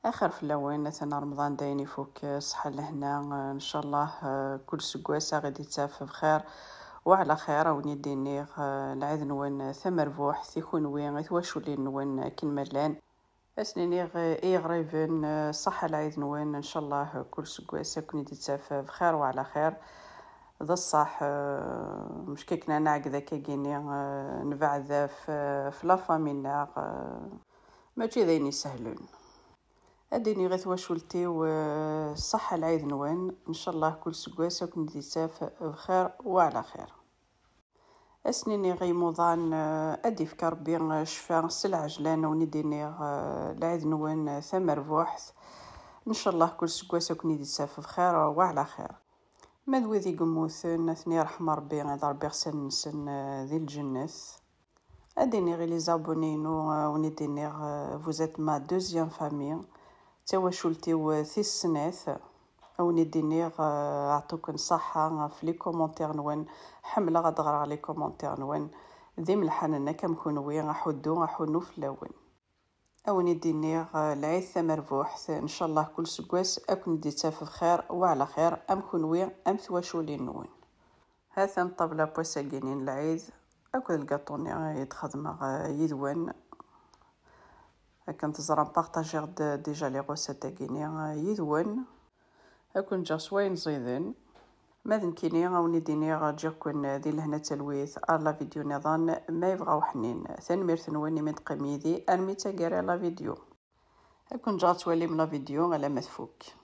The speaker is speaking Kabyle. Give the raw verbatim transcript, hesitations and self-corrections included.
Axir fell-awen, atan Remḍan dayen ifuk, ṣṣeḥḥa lehna, ncallah kul seggas a ɣ-id-ittaf bxir wa ɛla xir. A wen-id-iniɣ lɛid-nwen tamerbuḥt i kunwi, i twaculin-nwen akken ma llan. A sen-iniɣ i iɣriben ṣṣeḥḥa lɛid-nwen, ncallah kul seggas a ken-id-ittaf bxir wa ɛla xir. D ṣṣeḥ, mecc akken ad nɛegg d akkagini, nebɛed ɣef la famille-nneɣ, mačči d ayen isehlen. Ad d-iniɣ i twacult-iw ṣṣeḥḥa lɛid-nwen, ncallah kul seggas a ken-id-ittaf bxir wa ɛla xir. A sen-iniɣ i imuḍan ad d-ifk Rebbi ccfa s lɛejlan. A wen-id-iniɣ lɛid-nwen tamerbuḥt, ncallah kul seggas a ken-id-ittaf bxir wa ɛla xir. Ma d wid i yemmuten, ad ten-irḥem Rebbi, ad Rebbi iɣsan-nsen di lǧennet. Ad d-iniɣ i les abonnés-inu, a wen-id-iniɣ vous êtes ma deuxième famille, d tawacult-iw tis snat. A wen-id-iniɣ ɛṭuken ṣṣeḥḥa ɣef les commentaires-nwen. Ḥemmleɣ ad ɣreɣ les commentaires-nwen, d imelḥanen akka am kunwi, aḥuddu aḥunnu fell-awen. A wen-id-iniɣ lɛid tamerbuḥt, ncallah kul seggas a ken-id-ittaf bxir wa ɛla xir, am kunwi am twaculin-nwen. Ha-t-an ṭṭabla n wass-agi-nni n lɛid akked lgaṭu-nni i d-xedmeɣ yid-wen. Akken teẓram, partagiɣ-d déjà les recettes-agi-nni yid-wen. Ad ken-ǧǧeɣ s wayen ẓiden. Ma d nekkini, a wen-id-iniɣ ǧǧiɣ-ken di lehna d talwit ar la vidéo nniḍen, ma yebɣa uḥnin. Tanemmirt-nwen imi d-teqqim yid-i armi d taggara la vidéo. Ad ken-ǧǧeɣ ad twalim la vidéo alamma tfuk.